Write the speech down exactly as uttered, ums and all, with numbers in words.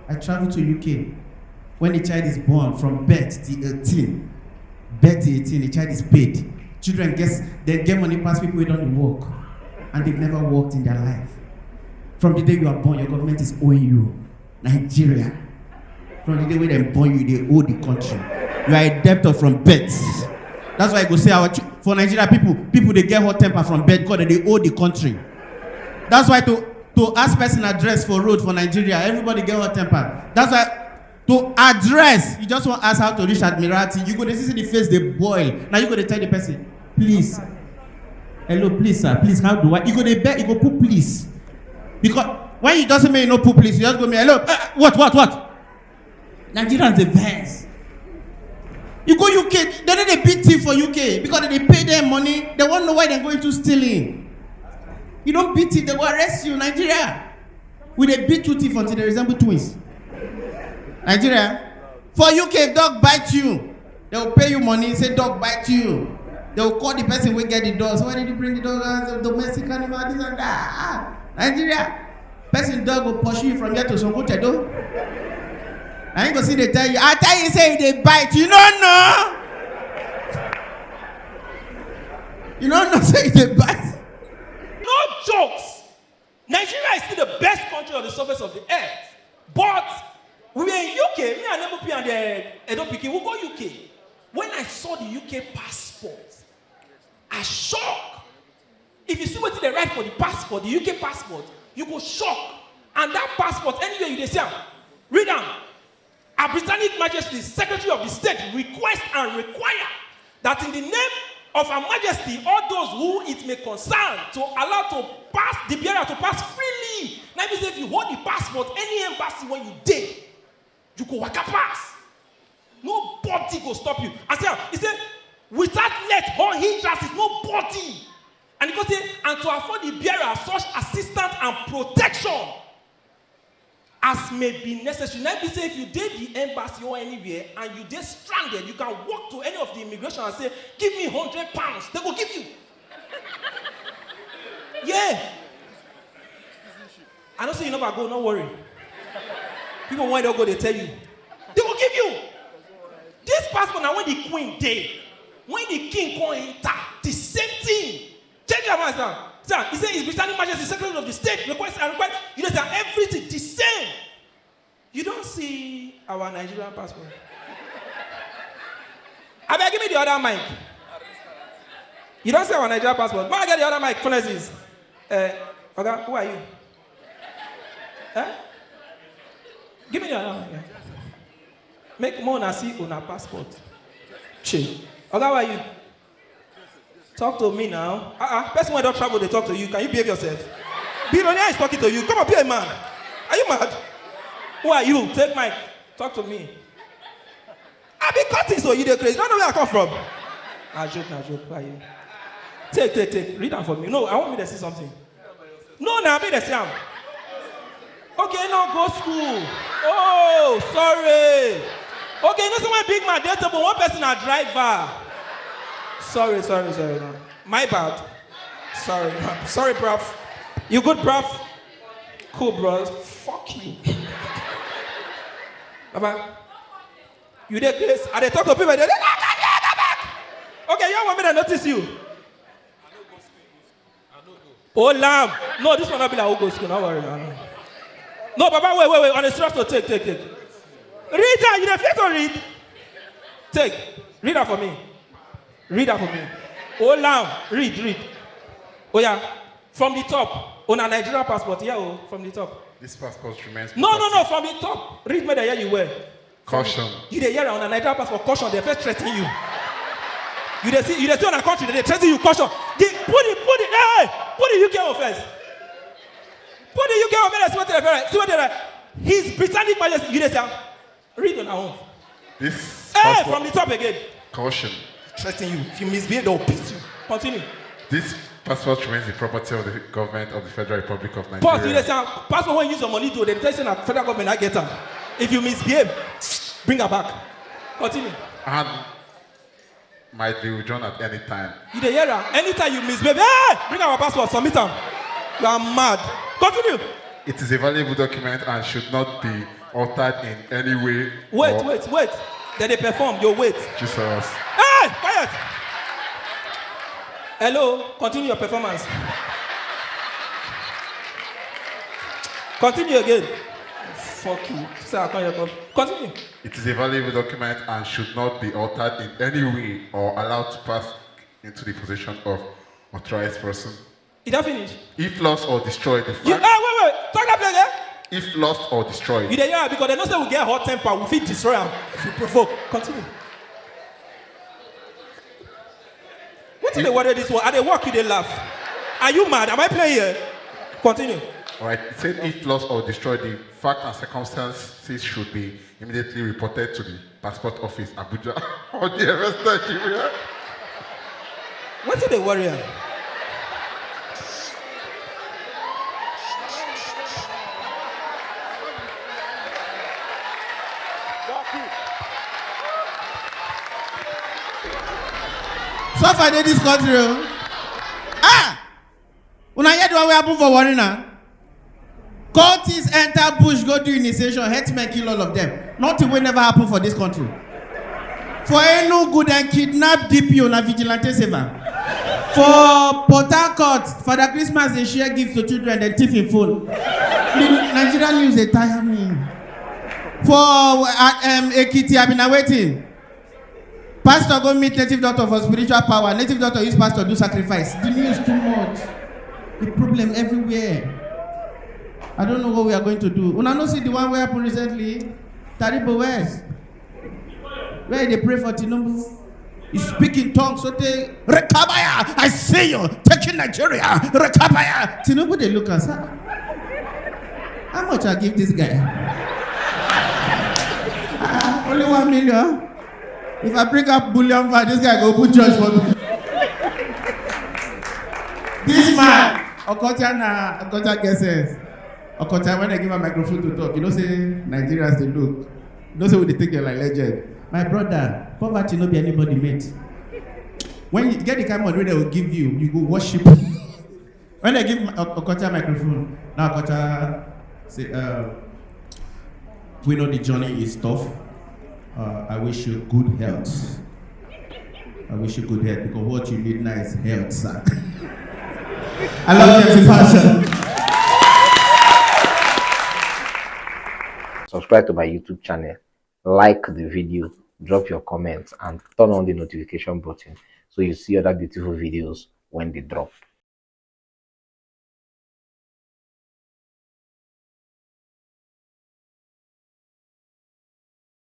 I travel to U K. When a child is born, from birth to eighteen, birth to eighteen, the child is paid. Children get, they get money past people who don't work, and they've never worked in their life. From the day you are born, your government is owing you. Nigeria. From the day when they born you, they owe the country. You are a debtor from birth. That's why I go say our ch- for Nigeria people, people they get hot temper from birth because they owe the country. That's why to to ask person address for road for Nigeria, everybody get hot temper. That's why to address, you just want ask how to reach Admiralty. You go to see the face they boil. Now you go to tell the person, please, hello, please, sir, please, how do I? You go to beg, you go put please. Because when you just say me, you know, put please, you just go me, hello, uh, what, what, what? Nigerians dey vex. You go U K, they no dey beat thief for U K because they dey pay them money. They wan know why they go into stealing. You don beat thief, they go arrest you. Nigeria, we dey beat two thief until they resemble twins. Nigeria, for U K, if dog bite you, they will pay you money. Say dog bite you, they will call the person wey get the dog. So why did you bring the dog as a domestic animal? This and that. Ah, Nigeria, person dog go pursue you from here to Sokotedo. I ain't go see they tell you. I tell you say they bite. You don't know. You don't know say they bite. No jokes. Nigeria is still the best country on the surface of the earth. But we were in U K, me and Nebupi and the Edo Pikin, we go U K. When I saw the U K passport, I shock. If you see wetin they write for the passport, the U K passport, you go shock. And that passport, anywhere you dey see am, read am. Her Britannic Majesty, Secretary of the State, request and require that in the name of Her Majesty, all those who it may concern to allow to pass the bearer to pass freely. Now, if you say if you hold the passport, any embassy when you dey, you go waka pass. Nobody go stop you. I say, he say, without let or hindrances, nobody. And he go say, and to afford the bearer such assistance and protection as may be necessary. Now be say if you dey the embassy or anywhere and you dey stranded, you can walk to any of the immigration and say, give me hundred pounds. They go give you. Yeah. I know say you never go, no worry. People when they go, they tell you. They will give you. This passport now when the queen dey, when the king come enter, the same thing. Check your mind now. Sir, he say his Britannic Majesty, Secretary of the State, request and request. You know sir, everything the same. You don't see our Nigerian passport. I beg, give me the other mic. You don't see our Nigerian passport. May I get the other mic, Phonexis? Uh, Oga, who are you? Eh? Give me the other mic. Make more una see una passport. Che. Oga, who are you? Talk to me now. Uh-uh. Person wey don travel dey talk to you. Can you behave yourself? Billionaire is talking to you. Come on, be a man. Are you mad? Who are you? Take mic. Talk to me. I be cutting so you dey crazy. You don't know where I come from. Na joke, na joke. Who are you? Take, take, take. Read am for me. No, I want me to see something. No, na me dey see am. Okay, no go school. Oh, sorry. Okay, you know say when big man dey table, one person na driver. Sorry, sorry, sorry. No. My bad. Sorry, sorry, bruv. You good, bruv? Cool, bro. Fuck you. Baba, you dey craze. I dey talk to people. They dey, okay, you want me to notice you? Oh lamb. No, this one not be like who go school. No worry. No, no. No, Baba, wait, wait, wait. On a serious note, take, take, take. Read that. You dey fear to read? Take. Read that for me. Read that for me. Oh lamb. Read, read. Oh yeah. From the top. On a Nigerian passport. Yeah, oh, from the top. This passport remains. No, no, no. From the top. Read me there. Yeah, you were. Caution. You dey hear am, una Nigerian passport caution, they first threaten you. You dey see, you dey see on a country, they dey threaten you, caution. The, put the, put the, hey, put the U K on first. Put the U K on first, see what they, see what they, His Britannic Majesty, you dey see am? Read on our own. This Hey, passport from the top again. Caution. Threaten you. If you misbehave, they'll beat you. Continue. This passport remains the property of the government of the Federal Republic of Nigeria. Pause. You dey say, passport when you use your money to, they tell you say na federal government I get am. If you misbehave, bring her back. Continue. And might be withdrawn at any time. You dey hear am? Anytime you misbehave, hey, bring our passport, submit am. You are mad. Continue. It is a valuable document and should not be altered in any way. Wait, or wait, wait. Then they perform. You wait. Jesus. Hey, quiet. Hello, continue your performance. Continue again. Fuck you. Sir, I can't hear. Continue. It is a valuable document and should not be altered in any way or allowed to pass into the possession of authorized person. Did I finish? If lost or destroyed, the You, fact, hey, wait, wait. Talk that place, eh? If lost or destroyed, You dey hear? Because they know say we get hot temper, we fit destroy am if we provoke. Continue. Wetin dey worry this one? I dey work, you dey laugh. Are you mad? Am I playing here? Continue. All right, it said if lost or destroyed, the fact and circumstances should be immediately reported to the passport office, Abuja, or the arrest Nigeria. Wetin dey worry am? Suffer dey this country o. Ah! Una hear the one wey happen for Warri na? Cultists enter bush go do initiation, herdsmen kill all of them. Nothing wey never happen for this country. For Enugu, dem kidnap D P O, na vigilante save am. For Port Harcourt, Father Christmas dey share gifts to children, dem thief im phone. The Nigerian news dey tire me. For uh, um, Ekiti, I been waiting. Pastor go meet native doctor for spiritual power. Native doctor use pastor do sacrifice. The news too much. The problem everywhere. I don't know what we are going to do. Una no see the one wey happen recently? Taribo West. Where they pray for Tinubu. He speak in tongues. So they, Rekabaya, I see you taking Nigeria. Rekabaya. Tinubu, they look and say, "Ah, how much I give this guy?" Ah, only one million. If I bring up bullion for this guy, go put judge for me. This man, Okocha na Okocha get sense. Okocha, when I give a microphone to talk, you know say Nigerians dey look. You know say we dey take them like legend. My brother, poverty no be anybody mate. When you get the kind of money wey they will give you, you go worship. When they give my- O- Okocha microphone, now Okocha say, uh, "We know the journey is tough. Uh, I wish you good health. I wish you good health because what you need now is health, sir." I love you with passion. Subscribe to my YouTube channel, like the video, drop your comments, and turn on the notification button so you see other beautiful videos when they drop.